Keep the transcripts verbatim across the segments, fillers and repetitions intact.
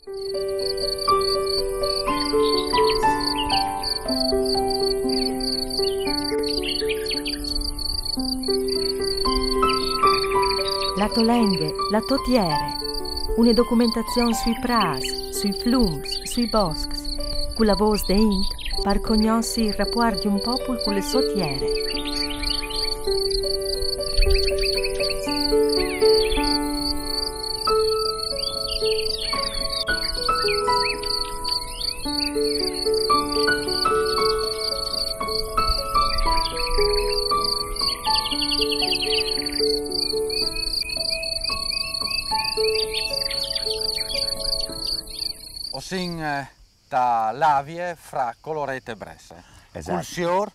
La to lenghe, la to tiere. Une documentazion sui prâts, sui flums, sui boscs, cu la vôs de int, par cognossi il rapuart di un popul cu le sô tiere. O sin, eh, ta Lavie fra Colorete e Bresse. Esatto. Cul siôr?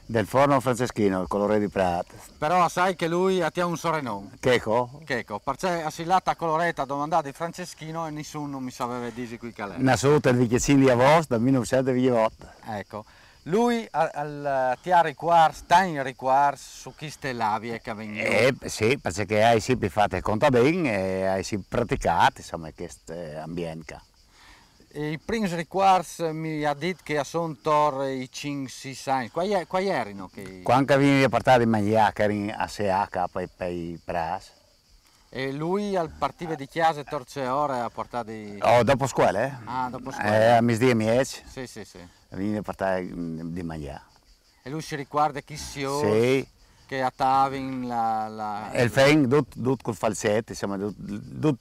Del Forno Franceschino, il Colorete di Prât. Però a sai che lui a tià un sorenon. Checo? Checo, parcè a si lata a Colorete a domandâ di Franceschino e nissun no mi saveve dîsi cui che al è. Nassût il vincjecinc di avost dal mil nûfcent e vincjevot. Eco. Lui al, al tià ricuarts, tancj ricuarts su cheste Lavie che a vegnive. Eh, sì, parcè che o ai simpri fat contadin e o ai simpri praticât, insome, chest, eh, ambient ca. E i prins ricuarts mi à dit che a son tor i cinc, sîs agns. Cuâi, cuâi erino che... Cuant che a vignive puartât di mangjâ, che a jerin a seâ ca pai, pai prâts. E lui al partive di cjase tor ce ore a puartâ di... Oh, dopo scuele? Ah, dopo scuele. Eh, a misdì e mieç. Sì, sì, sì. A vignive a puartâ, mm, di mangjâ. E lui si ricuarde chei siôrs, sì, che a tavin la, la... E il fen, dut, dut cul falcet, insome, dut, dut,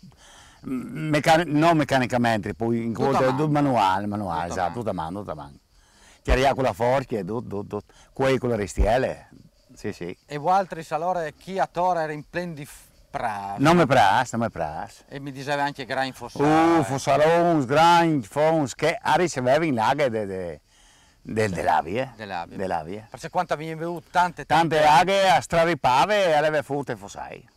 mm, mecani-, no mecanichementri, po in... Dut a man. Dut manuâl, manuâl, esat, dut a man, dut a man. Cjariâ cu la forcje, dut, dut, dut. Cuei cu la ristiele, sì, sì. E vualtris alore chi ator a jerin plen di f-, prâts? No me prâts, no me prâts. E mi diseve ancje grancj fossâi. Uh, fossalons, grancj, fons, che a ricevevin la aghe de, de, de, de Lavie. De Lavie. De Lavie. Parcè cuant che a vignive tante, tante... Tante aghe, a straripave e a leve fûr tai fossâi.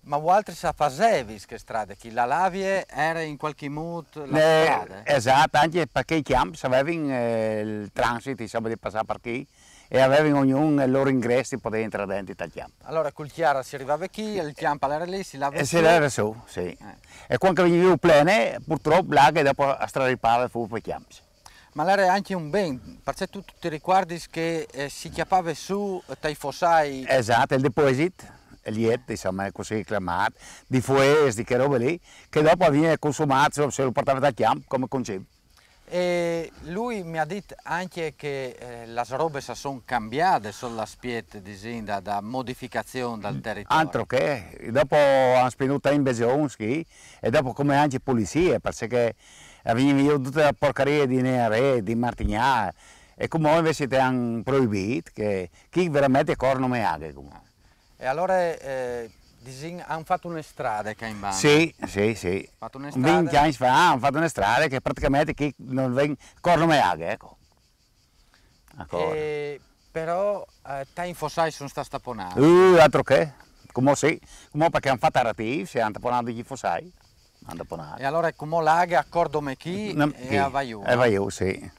Ma vualtris a fasevis chê strade chi? La Lavie e jere in cualchi mût la... Eh, strade? Esat, ancje parcè i cjamps a vevin, eh, il transit, insome, di passâ par chi, e a vevin ognun il lôr ingrès di podê jentrâ dentri tal cjamp. Alore cul cjar si rivave chi, il cjamp al jere li, si lave sù. E si lave sù, sì. Eh. E cuant che a vignive plene, purtrop, la aghe dopo a straripave fûr pai cjamps. Ma al jere ancje un ben, parcè tu, tu ti ricuardis che, eh, si cjapave sù tai fossâi. Esat, il deposit, il jet, insome, cussì clamât, di fues, di chê robe li, che dopo al vignive consumât, se lu puartave tal cjamp come concim. E lui mi à dit ancje che, eh, las robes a son cambiades sot l'aspiet, disìn, da, da modificazion dal teritori. Altro che, dopo a àn spinût in Begions chi, e dopo come ancje pulizie, parcè che a vignive dute la porcarie di Nearê, di Martignà, e cumò invezit a àn proibît, che chi verementri a cor nome aghe, cumò. E alore, eh, disìn, a àn fat une strade ca in bande. Sì, sì, sì. Fat une strade? Vincj agns fa a àn fat une strade che pratichementri chi no ven, a cor nome aghe, eco. Ancora. E però, eh, tancj fossâi a son stâts taponâts. Uh, altro che. Cumò sì. Cumò parcè a àn fat aratîfs, a àn taponât i fossâi. A àn taponât. E alore cumò la aghe a cor dome chi e a va jù, e no? A va jù, sì.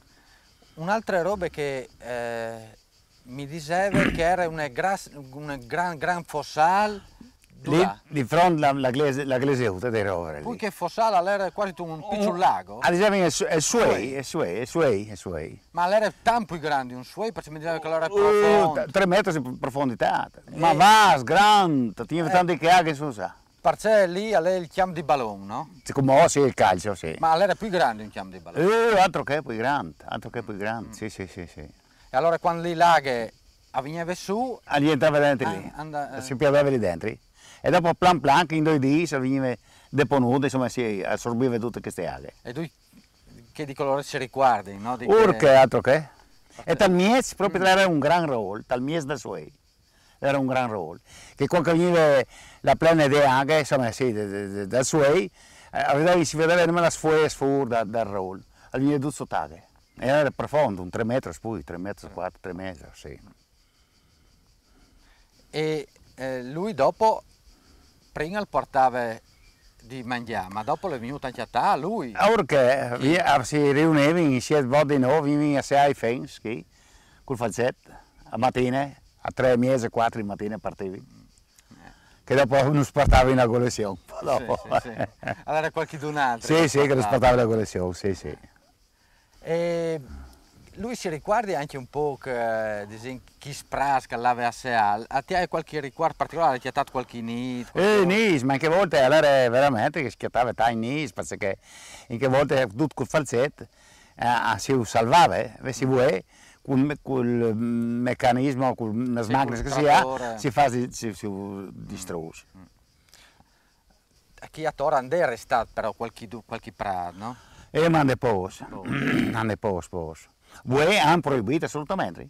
Une altre robe che, eh, mi diseve che e jere une gras-, une gran, gran fossâl. Li, dulà? Di front la, la glese-, la glesiute dai roveri. Pui chê fossâl al jere cuasi un piçul lago? A disevin il su-, il suei, il suei, il suei, il suei. Ma al jere tant plui grant di un suei, parcè mi diseve che al jere... Uh, profont. T-, trê metris di profonditât. Ma... Eh. Vast, grant, al tigneve... Eh. Tant di chê aghe sù, sa. Parcè li al è il cjamp di balon, no? Sì, cumò sì, il calcio, sì. Ma al jere plui grant di un cjamp di balon. Uh, altro che plui grant, altro che plui grant, sì, sì, sì, sì. E alore cuant li la aghe a vigneve sù... A jentrave dentri li. Ah, and-, eh. Si pierdeve li dentri. E dopo plan plan, che in doi dîs, a vignive deponude, insome, si asorbive dute cheste aghe. E dulà, che di colôr si ricuardin, no? Di... Urche, altro che. E tal mieç propit al jere un gran rôl, tal mieç dal suei. Al jere un gran rôl. Che cuant che vignive la plene de aghe, insome, sì, de, de, de, dal suei, eh, a viodevin, si viodeve nome las fues fûr da, dal rôl. Al vignive dut sot aghe. E al jere profont, un trê metris, pui, trê metris, cuatri, trê metris, sì. E, eh, lui dopo, prime al puartave di mangjâ, ma dopo al è vignût ancje a tâ lui. Alore che, eh, si riunivin in siet vot di nô, vignivin a seâ i fens, chi, cul falcet, a matine, a trê e mieze, cuatri di matine partivin. Eh. che dopo nus puartavin la colezion. Dopo. Sì, sì, sì. Alora qualchidun altro. Sì, sì, che nus puartavin la colezion, sì, sì. E lui si ricuarda anche un po' che, disìn, chi sprasca l'ave a seal, a ti hai qualche ricuardo particolare, hai chiattato qualche nid? Eh, nis, ma in che volte alora veramente che schiattave tai nis, perché in che volte tutto col falzet eh, si salvava, eh, si vuole, col, col meccanismo, con una smacchina che sia, si fa, si, si distrugge. Chi ator andè restat però qualche, qualche prat, no? E mande pos, mande pos, pos. Vuoi han proibito assolutamente.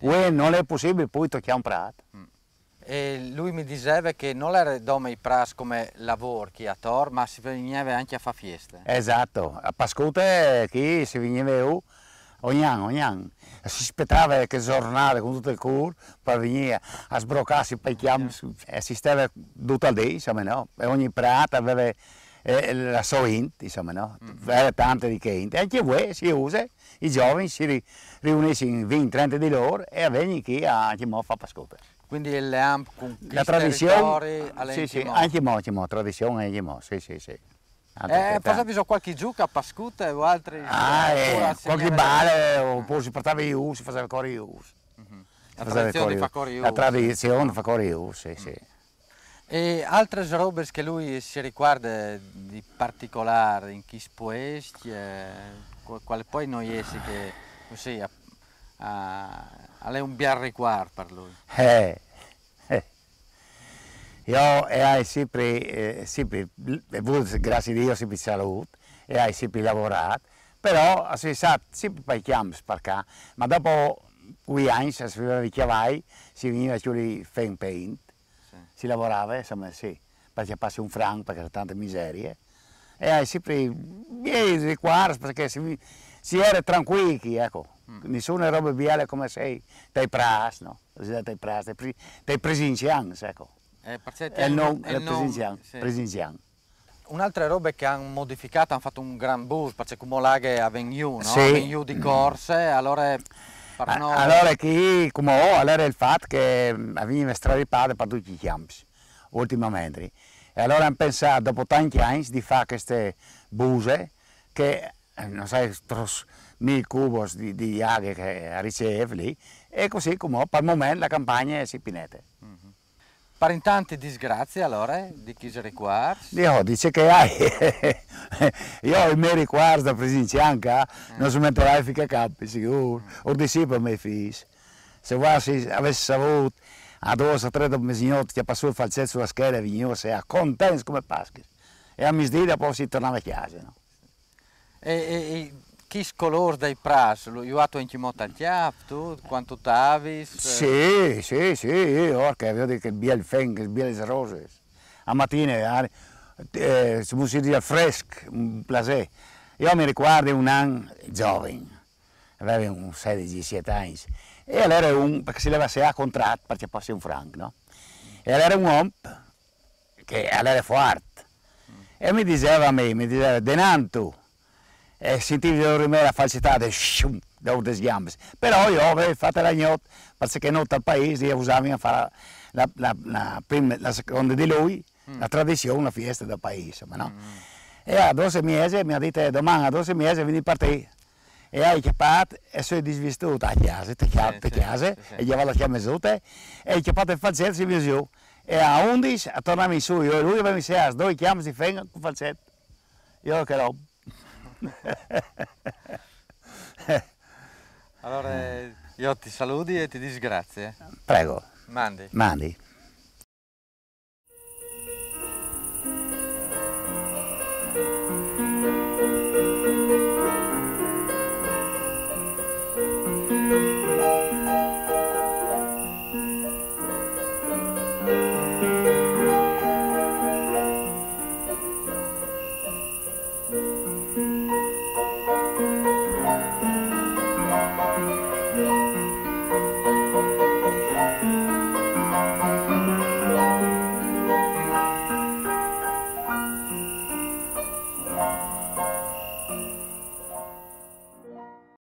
Vuoi non è possibile poi toccare un prat. E lui mi diseva che non era dome i pras come lavor chi ator, ma si veniva anche a fare fieste. Esatto, a Pascute chi si veniva ogni anno, ogni anno. Si aspettava che giornate con tutto il cur per venire a sbroccarsi per i chiams e si stava tutto al dì, insomma, no? E ogni prata aveva eh, la sua int, insomma, no? Era tante di che int. E anche voi si usa, i giovani si ri, riuniscono in venti, trenta di loro e vengono qui a anche mo fa Pascute. Quindi il leamp con la tradizione, sì, sì, anche mo, anche mo, tradizione anche mo, sì, sì, sì. Eh, forse bisogna qualche giuca a Pascute o altri. Ah, eh, qualche bale, oppure si portava io, si faceva ancora io. La tradizione fa correre. La tradizione fa correre, sì, sì. E altre robe che lui si ricorda di particolare in chi spoesti, eh, quale poi noi essi che così a, a, è un bel ricordo per lui. Eh, eh. Io e hai sempre, eh, sempre, grazie a Dio, sempre salute e hai sempre lavorato, però si sa, sempre per i campi per qua, ma dopo quei anni se si veniva vecchiavai, si veniva più lì fen paint, si lavorava, insomma sì, perché passi un franco, perché tante miserie, e hai sempre miei ricordi, perché si, si era tranquilli, ecco, nessuna roba bella come sei, dai pras, no? Dai pras, dai, pre, dai presinzians, ecco. Eh, e non, non, presinzian, sì. Presinzian. Un'altra roba che hanno modificato, hanno fatto un gran bus, perché come l'aghe a Vegnu, no? Sì. Vegnu di corse, allora... Per noi... Allora che, come ho, allora il fatto che veniva straripate per tutti i campi, ultimamente. E allora hanno pensato, dopo tanti anni, di fare queste buse che, eh, non sai, tros mil cubos di, di aghe che riceve lì, e così come per il momento la campagna è si pinete. Per intanti disgrazie allora di chi se ricorda? Io dice che hai. Io i miei ricordi da presinzianca non si metterai fica capi, sicuro. O disi per me fis. Se voi avessi saputo a due o tre dopo mezzanotte che passò il falzet sulla scheda e venivo se a contents come Paschi. E a misdita poi si tornava a casa, no? E, e, e chi scolor dai pras, lo juato in chi mota chiaf, tu, quanto tavis? Sì, sì, sì, io, orca, vedo che biel fen, che biel roses. A mattina, eh, eh, si dice al fresc, un plasè. Io mi ricordo un anno giovane, avevo un sedici, diciassette anni, e allora un, perché si leva se a contratto, perché passa un franco, no? E allora un uomo che allora è forte. E mi diceva a me, mi diceva, denantu, e sentivi la falsità del shum, da un desgambe. Però io avevo fatto la notte, perché noi al paese io usavo a fare la, la, la, prima, la seconda di lui, la tradizione, la fiesta del paese, ma no? E a dodici mesi mi ha detto, domani a dodici mesi vieni per te. E hai chiappato e sono disvistuto a casa, te chiave, sì, te sì, casa, sì, sì. E gli avevo la chiave mezzute, e hai chiappato il falsetto e si vede giù. E a undici tornavamo su, io e lui avevamo sei, due chiamate di fenga con falsetto. Io che roba. Allora io ti saluti e ti disgrazie. Prego. Mandi. Mandi.